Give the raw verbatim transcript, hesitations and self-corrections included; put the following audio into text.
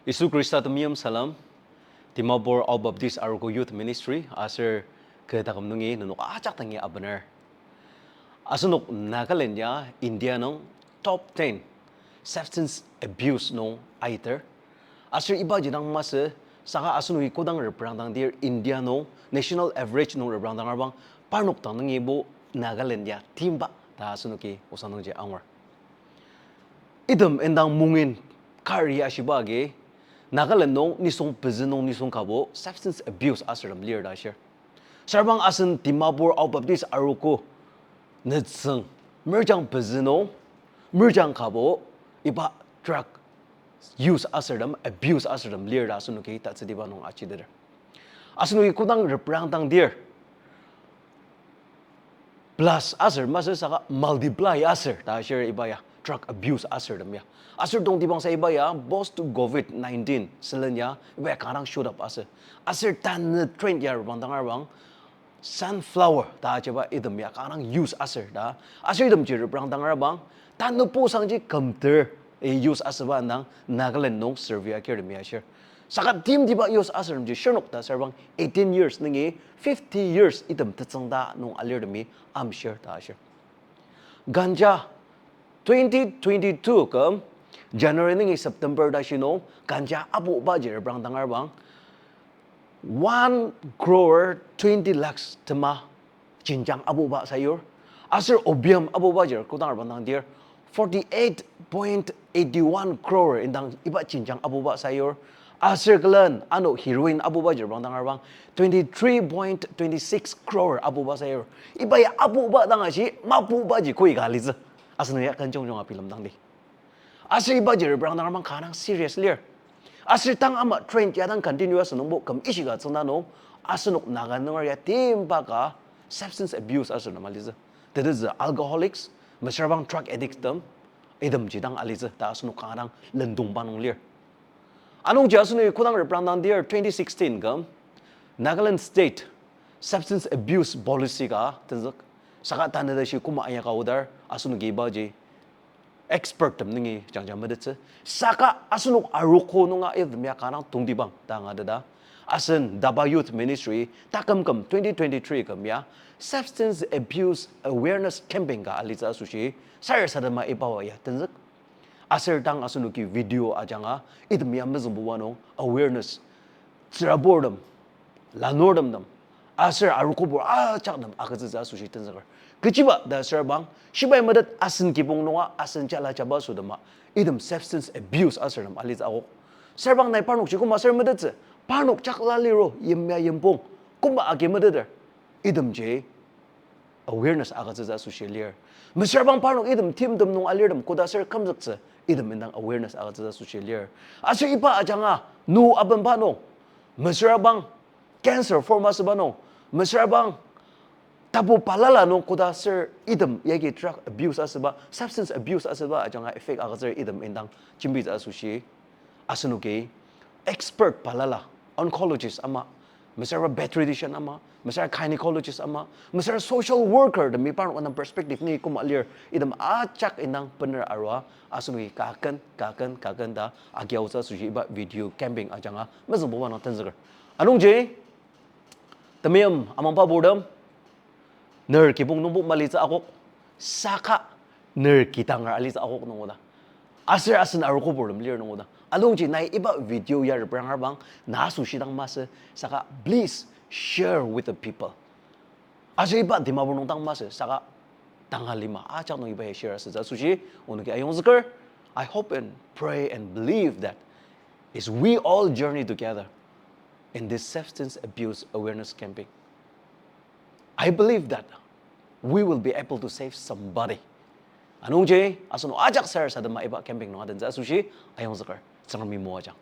Yisu Khrista temeim salem, Dimapur Ao Baptist Arogo Youth Ministry aser kü taküm nungi nenok ajak dangi abener. Asenok Nagaland ya India nung top ten substance abuse nung aiter. Aser ibaji dang masü, saka asenoki kodang reprangdangdir India nung national average nung reprangdangar bang, parnok dang nungibo Nagaland ya timba ta asenoki osang nungji angur. Item indang mungin kari ashiba agi, Nagaland nung nisung pezü nung nisung kabo substance abuse asürtem lir ta ashir. Sürbang asen Dimapur Ao Baptist Arogo nütsüng merjang pezü nung merjang kabo iba drug use asürtem, abuse asürtem lir ta asenoki tatsütiba nung achiteter. Asenoki kodang reprangdangdir, plus aser masü saka multiply aser ta ashir iba ya, drug abuse asürtem ya. Aser tongtibangsa iba ya post covid nineteen sülen ya, iba ya kanga dang shoot up asü. Aser tanü trend ya reprangdangar bang, sunflower ta ajiba item ya kanga dang use aser ta. Aser itemji reprangdangar bang, tanü posangji kümter, eh, use asüba indang Nagaland nung survey akirtemi ashir. Saka timtiba use asürtemji shirnok ta sürbang eighteen years nungi fifty years item tetsüngda nung alirtemi amshir ta ashir. Ganja, twenty twenty-two küm January nungi September tashi nung ganja apubaji reprangdangar bang, one crore twenty lakhs tema jenjang apuba sayur. Aser opium apubaji kodang reprangdangdir, forty-eight point eighty-one crore indang iba jenjang apuba sayur. Aser külen ano heroin apubaji reprangdangar bang, twenty-three point twenty-six crore apuba sayur. Iba ya apuba dang ashi mapubaji koi ka alitsü. Asenok ya kenjongjong abilemdangdi. Aser ibaji reprangdangar bang kanga dang serious lir. Aser tang ama trend ya dang continue asünungbo küm ishika tsüngda nung, asenok Naga nunger ya timba ka substance abuse asürtem alitsü. Tetezü alcoholics, mesüra bang drug addicts tem, itemji dang alitsü ta asenok kanga dang lendongba nung lir. Anungji asenoki kodang reprangdangdir twenty sixteen küm Nagaland State Substance Abuse Policy ka tenzük. Saka tanü tashi koma ayaka aodar asenoki ibaji expert tem nungi jangja metettsü. Saka asenok arogo nunga item ya kanga dang tongtibang ta angateta, asen DABA Youth Ministry taküm küm twenty twenty-three küm ya substance abuse awareness campaign ka alitsü asoshi sarasadema iba ya tenzük. Aser tang asenoki video ajanga item ya mezüngbuba nung awareness, tsüraburtem, lanurtem nem, aser arogobur ajak nem agütsütsü asoshi tenzüker. Kechiba ta sürbang, shibai metet asen kibong nunga asen jala jabaso tema item substance abuse asürtem alitsü akok. Sürbang nai parnokji koma aser metettsü, parnok jakla liro yimya yimpong, koma agi meteter, itemji awareness agütsütsü asoshi lir. Mesüra bang parnok item timtem nung alirtem koda aser kümzüktsü, item indang awareness agütsütsü asoshi lir. Aser iba ajanga, nu abenba nung, mesüra bang cancer form asüba nung, mesüra bang tapu balala nung koda aser item yagi drug abuse asüba, substance abuse asüba ajanga effect agütsür item indang jembitsü asoshi asenoki expert balala, oncologist ama, mesüra pediatrician ama, mesüra gynecologist ama, mesüra social worker temi parnok indang perspective ni koma lir, item ajak indang bener arua, asenoki kaken, kaken, kaken ta agiaotsü asoshi iba video campaign ajanga mezüngbuba nung tenzüker. Anungji, temeim amangba purtem, ner kibong nungbo malitsü akok, saka ner kidanger alitsü akok nungoda. Aser asen arogoburtem lir nungoda. Anungji nai iba video ya reprangarbang, na asoshi dang masü, saka please share with the people. Aser iba Dimapur nung dang masü, saka tanga lima ajak nung iba ya share asütsü asoshi, onoki ayongzüker. I hope and pray and believe that as we all journey together in this substance abuse awareness campaign, I believe that we will be able to save somebody. Anungji, asenok ajak sarasadema iba campaign nung adentsü asoshi, ayongzüker, Tsüngremi moajang.